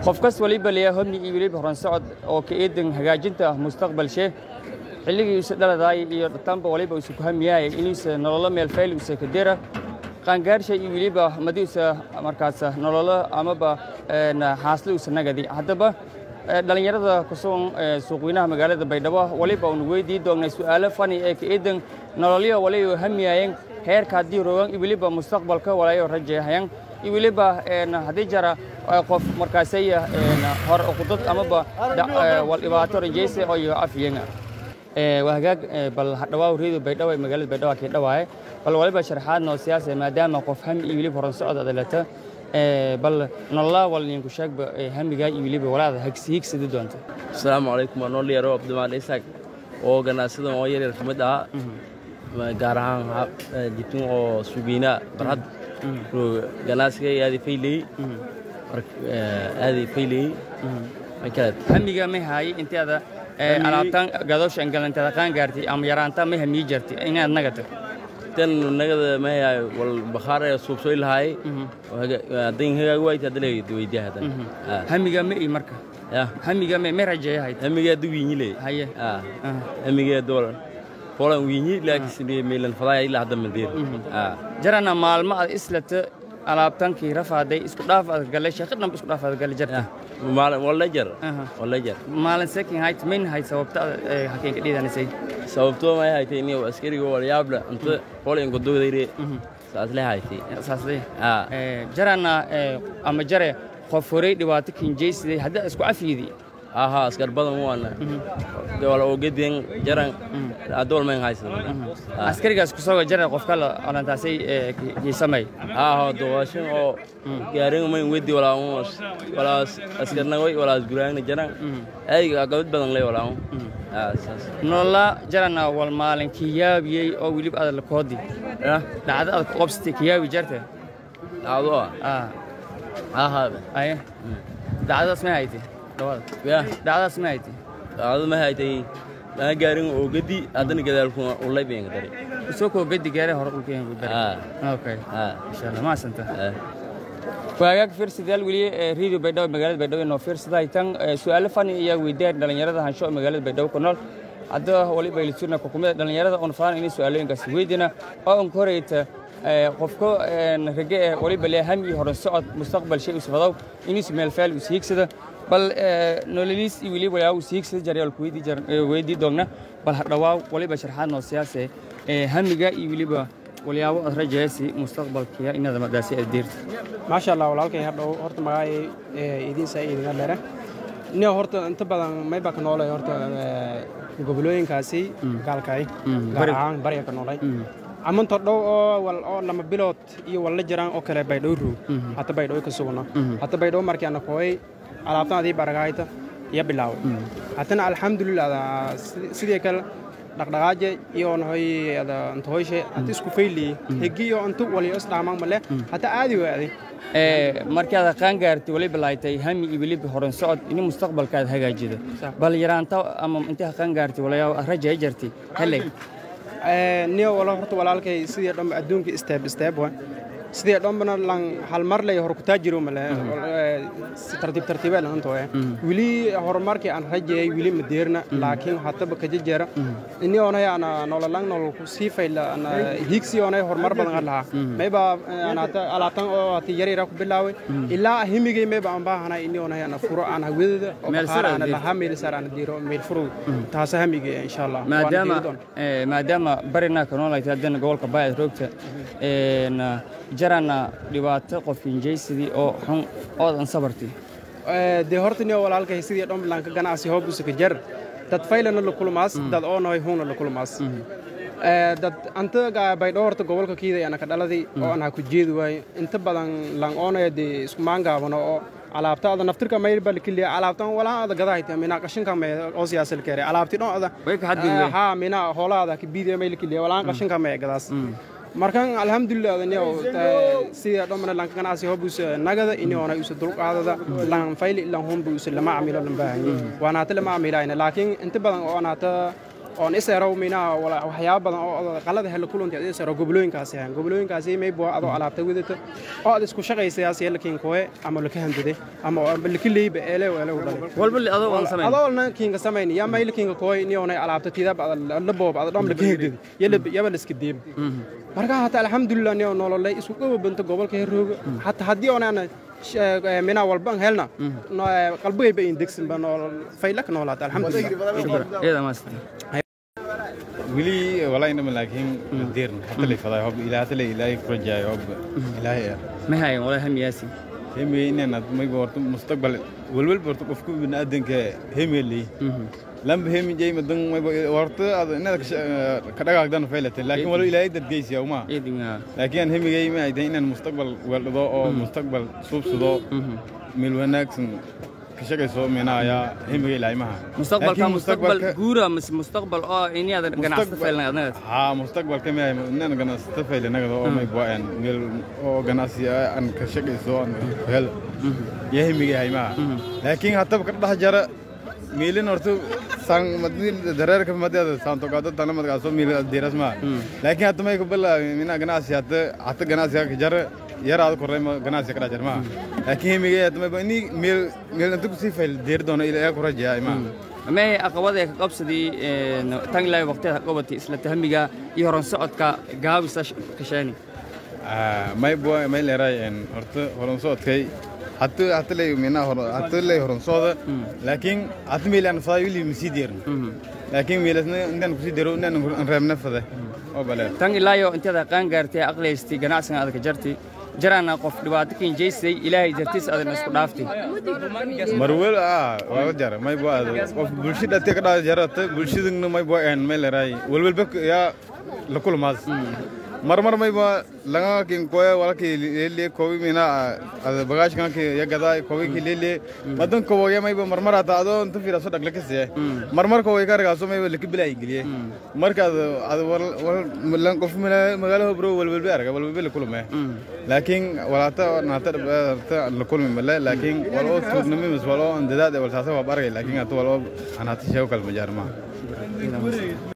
Qof kas waliba leeyahay hobni iyo weliba horan socod oo ka eedan hagaajinta mustaqbalshe xilligii isa dhaladaay iyo dhatanba waliba isu ku hamiyaay inuusa nololo meel fayl usa ka dira qaangaarsha iyo weliba madiusa markaas nololo amaba xaasli usa nagadi. Haddaba dhalinyarada ku sugan suuqweynaha magaalada Baydhabo waliba uunu weydii doognay su'aalo fani ee ka eedan nololyo waliba hamiyaayeen heerka haddii roogan iyo weliba mustaqbalka walayo rajeehayaan iyo weliba haddii jara qof markaasay hor uqudad amaba wal dhibaato rajayse oo iyo afyenga. Waa hagaag, bal hadhawaa reedo Baydhabo ee magaalada Baydhabo kii dhawaaye. Bal waliba sharaxaad noo siyaasa maadaama qof hami iyo weliba horan socod adalata, bal nololaa wal ninku sheegba hamigaa iyo weliba walaada higsidi doonta. Asalaamu calaykum, waa noo yaro Abdimaal Isaaq oo ganacsadan oo yaryar ka mid ahaa, gaar ahaan jibtin oo suugiina barxad ganacsiga aadi fayley aadi fayley. Hamiga may haayay inteeda alaabtan gadoosha ingalanteeda qaan gaartay ama yaraanta may hamiyi jirtay inaad nagato? Tan nagada may haay wal bakhaar ee suubsooy lahaay haddii hagaag waayta hadda leeyahay weydiya hadan. Hamiga ma ii marka ya hamiga may rajeeyahay? Hamiga hadda wiinyile. Haye, hamiga doolar folan wiinyi, laakiin meelan fadaaya ilaa hadda mandiir. Jarana maalmo aad islata alaabtankii rafaaday isku dhaaf aad galay sheekh dhan isku dhaaf aad galay jarta? Maalin wala jar, wala jar. Maalin sekin hayt min hayt sababta hakeen ka dhiidanisay? Sababtoo may haytay inuu askariga wala yaabla inta folan godogdayre saas le haytay. Saas le jarana ama jare qof horay dhibaato kinjaysiday hadda isku cafiyidi? Aha, askar badan waana wala ogedeen jaran adool mayn haysan. Askarigaas ku soo jara qof kale orantaasay kiisamay? Aha, doqashin oo gaarin mayn wedi wala wala askarna way wala guraangna jaran ay gabad badan lay wala saas. Nolola jarana wal maalin kiyaabiyey oo weliba aad la koodi dhacdo aad ku qabsatay kiyaabi jarta? Dhacdo aha. Aye, dhacdadaas ma haytay? Ya, dhacdaas ma haytay? Dhacdo ma haytay maa gaarin oo gadi haddana gadaalku ulay been dari. Soo koo gadi gaare hore ulkeen ku dari. Okay, insha Allah ma santa. Waagaag fiirsadayaal, weli Radio Baydhabo magaalada Baydhabo inoo fiirsaday tan su'aalo fani iyo weydiin dhalinyarada hansho magaalada Baydhabo ku nool. Hadda waliba ilisirna ku kumida dhalinyarada oon faan inay su'aalooyinkaas weydiina oo on koreyta qofka rage ee waliba lee hami horan socod mustaqbal shay usfadow inuu meel faal u siigsada, bal nololiis iyo weliba yaa u siigsada jaryaal ku weydii doogna. Bal hadhawaa, waliba sharxaad noo siyaase hamiga iyo weliba walyaabo aad rajaysi mustaqbalkiya inaad madaasi aad deerto. Maasha Allah walaalkay, hadhow horta magacay idiin saa idinga dheere nin. Horta inta badan mayba ka noolay horta gobolooyinkaasi gaalkay, gaar ahaan barya ka noolay amanta dhow oo wal oo 2 bilood iyo walla jiraan oo kale Baydhabo roog. Hata Baydhabo ka sugna, hata Baydhabo markii ana kooy alaabtan adii baragaayta iyo bilaaway. Hatana alxamdulilah sidii kale dhaqdhaqaaje iyo nahoy ada inta hoyshe hata isku fayli hegiyo inta waliyo is dhaamaan male hata aadi waaday. Markaad qaan gaartay waliba laaytay hami iyo weliba horan socod in mustaqbalkaad hagaajida, bal yaraanta ama intii qaan gaartay walayaa rajay jartay helay? Niyo wala horta walaalkay, sidii dhan adduunka step step wa sidii dhanbana lan hal mar lay hor ku taajiro male, si tartiib tartiib ah lanto. Wili horumarkii aan rajeeyay wili ma deerna, laakiin hataba ka jeera inni oonay ana nololan nolol ku sii fayla ana higsi oonay horumar badan aan lahaa mayba ana alaabtan oo hati yar yar ku bilaaway ilaa himigay mayba aan baahanay inni oonay ana furo aan hawadada oo bakhaar ana lahaa meel sar ana diiro meel furo, taas hamigay insha Allah. Maadaama barina ka noolayd haddana gobolka Baayad roogta, jarana dhibaato qof injaysidii oo xun oodan sabartay? Dee horta niyo walaalkay, sidii dhambilanka ganacsi hoobusa ka jar dad faylana la kulmaas, dad oonahay huuna la kulmaas, dad anta Baydhabo horta gobolka kiiday ana ka dhaladay oo aan ha ku jeedi waayo inta badan lang oonaya dee isku maangaabano oo alaabta ada naftirka mayl bal kiliya alaabtan walaa ada gadahayta mina qashinka may oo siyaasal kare alaabti dhon ada ha mina hoolaada ka biidiya mayl kiliya walaan qashinka may gadaas. Markan alxamdulilah adaniyo sida dhamana lanka ganacsi hobus nagada ini oona usa dulqaadada lan fayli lan humbu usa lama camilo lan baahanye waana hata lama camilayna, laakiin inta badan oo hata Oon iseerow mina waxyaabo badan oo qalada hela kulanti ad iseerow gobolooyinkaasi ahaan gobolooyinkaasi maybo adoo alaabta wadata oo aad isku shaqaysayaas lakiin kooye ama laka handade ama laka leeyba eelew eelew dhalay walba adoo aan samayn adoo na kiinka samayn yaa may lakiinka kooye niyoonay alaabta tiidaba la boob ada dhom laka hegdad yaba la iska deeb. Marka hata alxamdulilah niyo nololay isku qababanta gobolka herooga hata haddii oonana mina walba aan helna qalbigayba in degsan ba nool faylak noolaata alxamdulilah. Iyada maasante. Weli walaa inama laakiin deerna hata lay faday hob ilaa hata lay ilaahay ku rajaayo hob ilaahay ma hayan walaa hamiyaasi hemi inaan mayba horta mustaqbal walwalba horta qofku biniaadanka hemi leey lamba hemi jay madan mayba horta ad inaad ka dhagaagdan faylate laakiin walo ilaahay dadgeysiya uma laakiin aan hemigay ma aydan inaan mustaqbal weeldhado oo mustaqbal suubsado meel wanaagsan ka shaqayso minaaya hemiga ilaahay maha. Mustaqbalka mustaqbal guura mise mustaqbal oo inaadan ganacsato faylan adnaga? Haa, mustaqbalka ma inaan ganacsato faylanaga oo may bu'aan meel oo ganacsi aan ka shaqayso aan hel ya hemiga ilaahay maha laakiin hataba ka dhex jara meelin horta san madin dareerka madada saanto qaado tan madka soo meel diras ma laakiin hadda may ku bilaa mina ganacsi hadda ganacsi ka jara yaraad korey ma ganacsi ka jar ma laakiin hemiga hadda may ini meel meel inta ku sii fayl deer doono ilaa ku rajaa ma. May aqabada ka qabsadii tan ilaa waqtiga qabatay isla tahmiga iyo horan socodka gaabisa kashaani? May bua may leeray en horta horan socodkay hatta lay mina hor hatta lay horan socda laakiin hatta meel aan faday wili masii deerin laakiin meelasna intaan ku sii deero inaan reebna faday oo bale. Tan ilaa intaada qaan gaartay aqlaystay ganacsiga aad ka jartay jaraana qof dhibaato kin jeysay ilaahay dartiis aadna isku dhaaftay? Marwel waa jar may bua qof bulshada ka dhaa jarata bulshaduna may bua en may leeray walwalba yaa la kulmaas marmar mayba laga kin koya wala ki lele kobi mina bagash kan ki ya gada kobi ki lele madan ko ya mayba marmar ata ado inta fiira soo dhagla kasiye marmar ko way ka ragaaso mayba laki bilay geliye marka ad wal wal lan qof magaalo bro wal wal arga wal wal kulme laakiin walaata naata la kulmi male laakiin wal oo tuugnimo mis wal oo dadaad wal saasa waa argay laakiin ato wal oo aan hati sheego kalma jaarma.